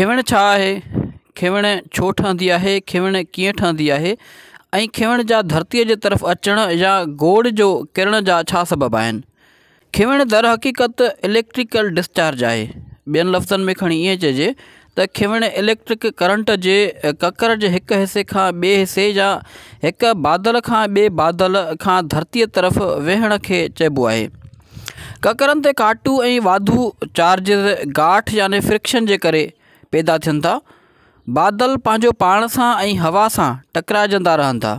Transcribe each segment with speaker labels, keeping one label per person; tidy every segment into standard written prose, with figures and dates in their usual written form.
Speaker 1: کنوڻ ڇا آهي؟ کنوڻ ڇو ٺهندي آهي؟ کنوڻ ڪيئن ٺهندي آهي؟ ۽ کنوڻ جا ڌرتيء جي طرف اچڻ يا گوڙ جو ڪرڻ جا ڇا سبب آهن؟ کنوڻ درحقيقت اليڪٽريڪل ڊسچارج آهي. ٻين لفظن ۾ کڻي ائين چئجي ته کنوڻ اليڪٽرڪ ڪرنٽ جي ڪڪر جي هڪ حصي کان ٻئي حصي يا هڪ بادل کان ٻئي بادل کان ڌرتيء طرف وهڻ کي چئبو آهي. ڪڪرن تي ڪاٽو ۽ واڌو چارجز گاٺ يعني فرڪشن جي ڪري پيدا ٿين ٿا. بادل پنهنجو پاڻ سان ۽ هوا سان ٽڪرائجندا رهن ٿا.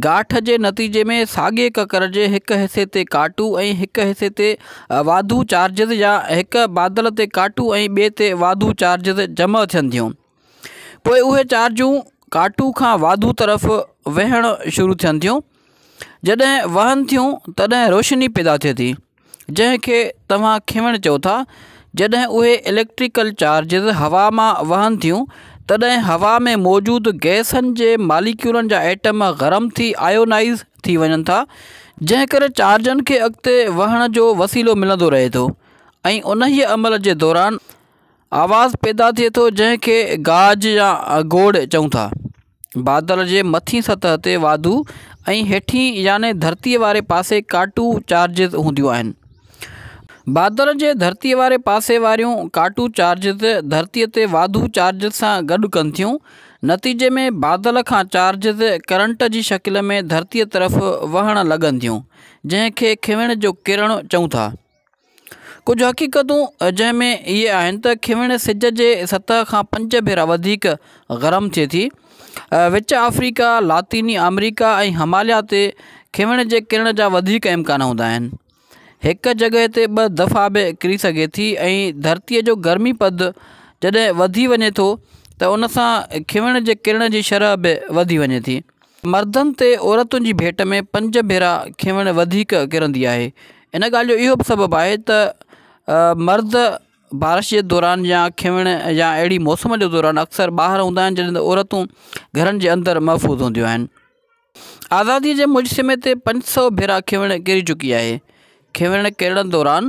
Speaker 1: گاٺ جي نتيجي ۾ ساڳئي ڪڪر جي هڪ حصي تي ڪاٽو ۽ هڪ حصي تي واڌو چارجز يا هڪ بادل تي ڪاٽو ۽ ٻئي تي واڌو چارجز جمع ٿين ٿيون. پوء اهي چارجون ڪاٽو کان واڌو طرف وهڻ شروع ٿين ٿيون. جڏهن وهن ٿيون تڏهن روشني پيدا ٿئي ٿي، جنهن کي توهان کنوڻ چئو ٿا. جڏهن اهي اليڪٽريڪل چارجز هوا مان وهن ٿيون تڏهن هوا ۾ موجود گئسن جي ماليڪيولن جا ايٽم گرم ٿي آيونائيز ٿي وڃن ٿا، جنهن ڪري چارجن کي اڳتي وهڻ جو وسيلو ملندو رهي ٿو ۽ انهيء عمل جي دوران آواز پيدا ٿئي ٿو جنهن کي گاج يا گوڙ چئون ٿا. بادل جي مٿين سطح تي واڌو ۽ هيٺين يعني ڌرتيء واري پاسي ڪاٽو چارجز هونديون آهن. بادل جي ڌرتيء واري پاسي واريون ڪاٽو چارجز ڌرتيء تي واڌو چارجز سان گڏ ڪن ٿيون. نتيجي ۾ بادل کان چارجز ڪرنٽ جي شڪل ۾ ڌرتيء طرف وهڻ لڳن ٿيون جنهن کي کنوڻ جو ڪرڻ چئون ٿا. ڪجهه حقيقتون جنهن ۾ اهي آهن ته کنوڻ سج جي سطح کان پنج ڀيرا وڌيڪ گرم ٿئي ٿي. وچ آفريڪا، لاطيني آمريڪا ۽ هماليا تي کنوڻ جي ڪرڻ جا وڌيڪ امڪان هوندا آهن. هڪ جڳهه تي ٻه دفعا به ڪري سگهي ٿي ۽ ڌرتيء جو گرمي پد جڏهن وڌي وڃي ٿو ته ان سان کنوڻ جي ڪرڻ جي شرح به وڌي وڃي ٿي. مردن تي عورتن جي ڀيٽ ۾ پنج ڀيرا کنوڻ وڌيڪ ڪرندي آهي. ان ڳالهه جو اهو به سبب آهي ته مرد بارش جي دوران يا کنوڻ يا اهڙي موسم جي دوران اڪثر ٻاهر هوندا آهن جڏهن ته عورتون گهرن جي اندر محفوظ هونديون آهن. آزادي جي مجسمي تي 500 ڀيرا کنوڻ ڪري چڪي آهي. کنوڻ ڪرڻ دوران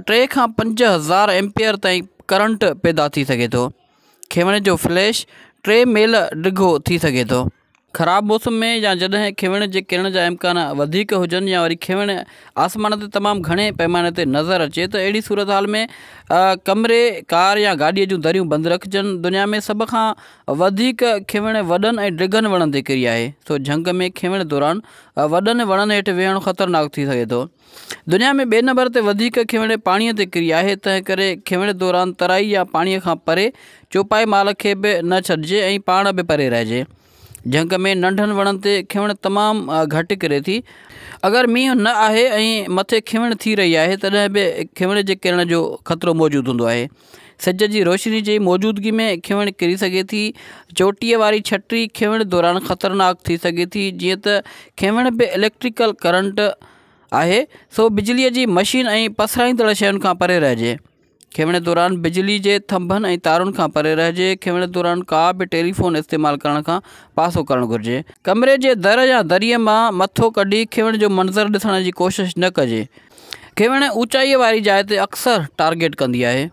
Speaker 1: 3 کان 5000 ايمپيئر تائين ڪرنٽ پيدا ٿي سگهي ٿو. کنوڻ جو فليش 3 ميل ڊگهو ٿي سگهي ٿو. خراب موسم ۾ يا جڏهن کنوڻ جي ڪرڻ جا امڪان وڌيڪ هجن يا وري کنوڻ آسمان تي تمام گهڻي پئماني تي نظر اچي ته اهڙي صورتحال ۾ ڪمري، ڪار يا گاڏيء جون دريون بند رکجن. دنيا ۾ سڀ کان وڌيڪ کنوڻ وڏن ۽ ڊگهن وڻن تي ڪري آهي، سو جهنگ ۾ کنوڻ دوران وڏن وڻن هيٺ ويهڻ خطرناڪ ٿي سگهي ٿو. دنيا ۾ ٻئي نمبر تي وڌيڪ کنوڻ پاڻيء تي ڪري آهي، تنهن ڪري کنوڻ دوران ترائي يا پاڻيء کان پري چوپائي مال کي به نه ڇڏجي ۽ پاڻ به پري رهجي. جهنگ ۾ ننڍن وڻن تي کنوڻ تمام گهٽ ڪري ٿي. اگر مينهن نه آهي ۽ مٿي کنوڻ ٿي رهي آهي تڏهن به کنوڻ جي ڪرڻ جو خطرو موجود هوندو آهي. سج جي روشني جي موجودگي ۾ کنوڻ ڪري سگهي ٿي. چوٽيء واري ڇٽي کنوڻ دوران خطرناڪ ٿي سگهي ٿي. جيئن ته کنوڻ به اليڪٽريڪل ڪرنٽ آهي، سو بجليء جي مشين ۽ پسرائيندڙ شين کان پري رهجي. کنوڻ دوران بجلي جي ٿنڀن ۽ تارن کان پري رهجي. کنوڻ دوران ڪا به ٽيليفون استعمال ڪرڻ کان پاسو ڪرڻ گهرجي. ڪمري جي در يا دريء مان مٿو ڪڍي کنوڻ جو منظر ڏسڻ جي ڪوشش نه ڪجي. کنوڻ اوچائيء واري جاء تي اڪثر ٽارگيٽ ڪندي آهي.